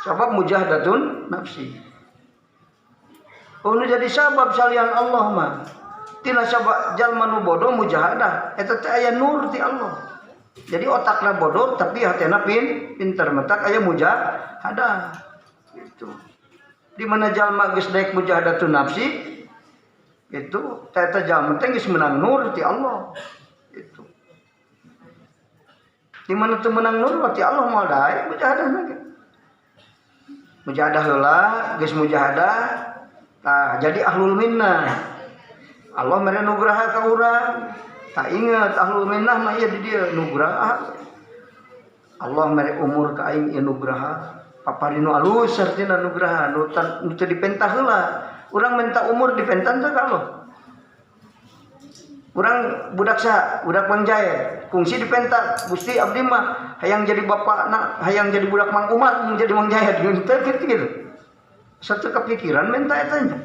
Sabab mujahadatun nafsi. Oh nu jadi sabab salian Allah mah. Tina sabab jalma nu bodoh mujahadah eta teh aya nur ti Allah. Jadi otakna bodoh tapi hatena pinter matak aya mujahadah. Itu. Di mana jalma geus daek mujahadatun nafsi itu eta jalma teh geus menang nur ti Allah. Itu. Di mana teu menang nur ti Allah moal daek mujahadah ge. Mujahadah heula geus mujahadah tah jadi ahlul minnah. Allah mere nugraha ka urang. Tak ingat ahlul minnah mah ieu di dieu nugraha. Allah mere umur ka aing ieu nugraha. Paparinu alus artina nugraha nu teu dipentah heula. Urang minta umur dipentan teh ka Allah. Urang budak saha? Budak Mang Jaya. Kungsi dipenta Gusti abdi mah hayang jadi bapakna, hayang jadi budak Mang Umar, jadi Mang Jaya teu gitu. Satu kepikiran minta eta nya.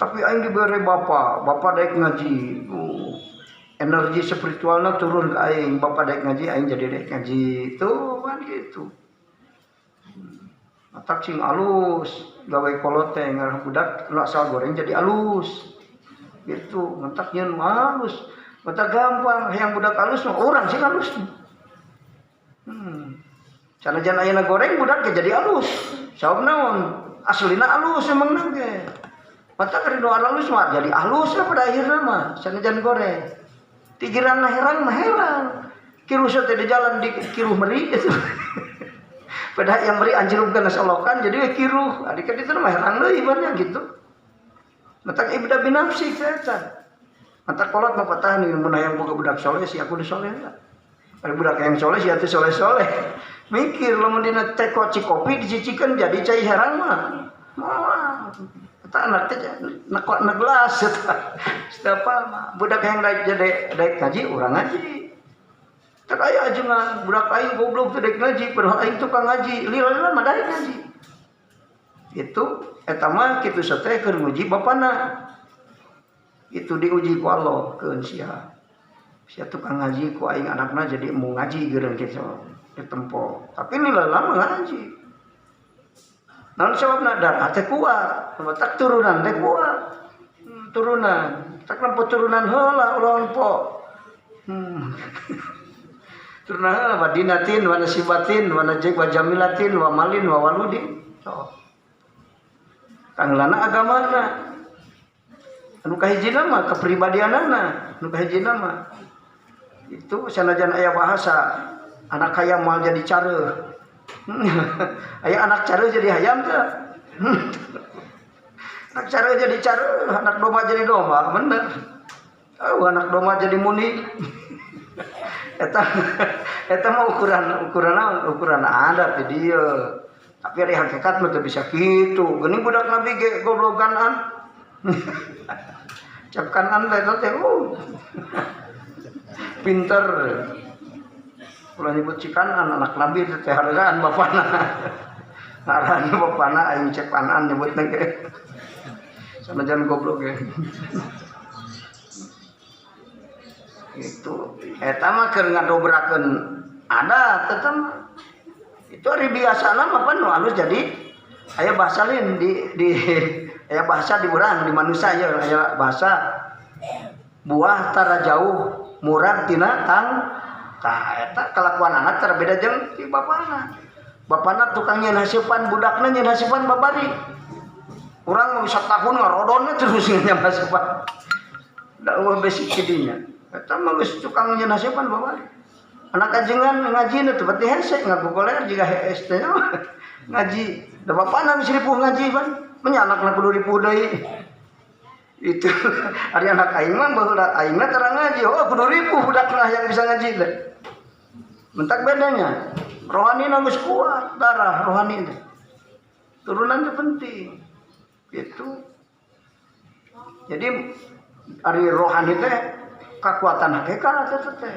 Tapi aing dibere bapak, bapak daek ngaji. Energi spiritualna turun ke aing, bapak daek ngaji, aing jadi daek ngaji. Tuh kan gitu. Matak sing alus, gawe kolot teh ngarah budak nu asal goreng jadi alus. Gitu, matak nyeun alus. Matak gampang, hayang budak alus mah urang sing alus. Sanajan ayeuna goreng budak ge jadi alus. Sabab naon? Aslina alus emang ge. Matak ridho alus mah jadi alus lah pada akhirnya mah sanajan goreng. Pikiran herang mah herang. Kiruh teh di jalan di kiruh meri gitu. Pada yang meri anjrugkeun solokan jadi we kiruh. Adik itu mah herang deui ibarnya gitu. Matak ibda binafsi eta. Matak kolot mah patah nih mun hayang boga budak soleh si aku soleh lah. Ada budak yang soleh si atuh soleh-soleh. Mikir lamun dina teko cikopi dicicikeun jadi cai herang mah. Moal. Eta anak teh nekok negelas eta. Siapa mah budak yang daek jadi daek ngaji urang ngaji. Teu aya ajengan budak aing goblok teu daek ngaji padahal aing tukang ngaji lila-lila mah daek ngaji. Itu eta mah kitu teh keur nguji bapana. Itu diuji ku Allah keun sia. Sia tukang ngaji ku aing anakna jadi mau ngaji geureun kitu ditempo. Tapi lila-lila mah ngaji. Naon sababna darah teh kuat, tak turunan teh kuat. Turunan, tak nempo turunan heula ulah nempo. Turunan heula wa dinatin wa nasibatin wa najib wa jamilatin wa malin wa waludin. So. Kanglana agamana. Anu kahijina mah kepribadianana, anu kahijina mah. Itu sanajan aya bahasa anak hayam moal jadi careuh. Aya anak careuh jadi hayam teh. Anak careuh jadi careuh, anak domba jadi domba, bener. Oh, anak domba jadi muni. Eta eta mah ukuran ukuran naon? Ukuran adat di dieu. Tapi ari hakikat mah teu bisa kitu. Geuning budak Nabi ge goblogan an. Capkan an teh teh Pinter. Ulah nyebut cikanan anak Nabi teh hargaan bapana. Ngaran bapana aing cepanan nyebutna ge. Sanajan goblok ge. Itu eta mah keur ngadobrakeun adat eta mah. Itu ari biasana mah pan nu alus jadi aya bahasa lain di aya bahasa di urang di manusia aya, aya bahasa buah tara jauh murag tina tang. Tah eta kelakuan anak tara beda jeung ti bapana. Bapana tukang nyeun haseupan budakna nyeun haseupan babari. Urang mah bisa tahun ngarodonna terus nyeun haseupan. Da eueuh basic kidinya. Eta mah geus tukang nyeun haseupan babari. Anak ajengan ngaji nu teu pati hese ngagogoler jiga hees teh. Ngaji. Da bapana geus ripuh ngaji pan. Nya anakna kudu ripuh deui. Itu ari anak aing mah baheula aing mah tara ngaji. Oh kudu ripuh budakna yang bisa ngaji teh. Mentak bedanya. Rohani geus kuat darah rohani teh. Turunan teh penting. Gitu. Jadi ari rohani teh kekuatan hakikat eta teh.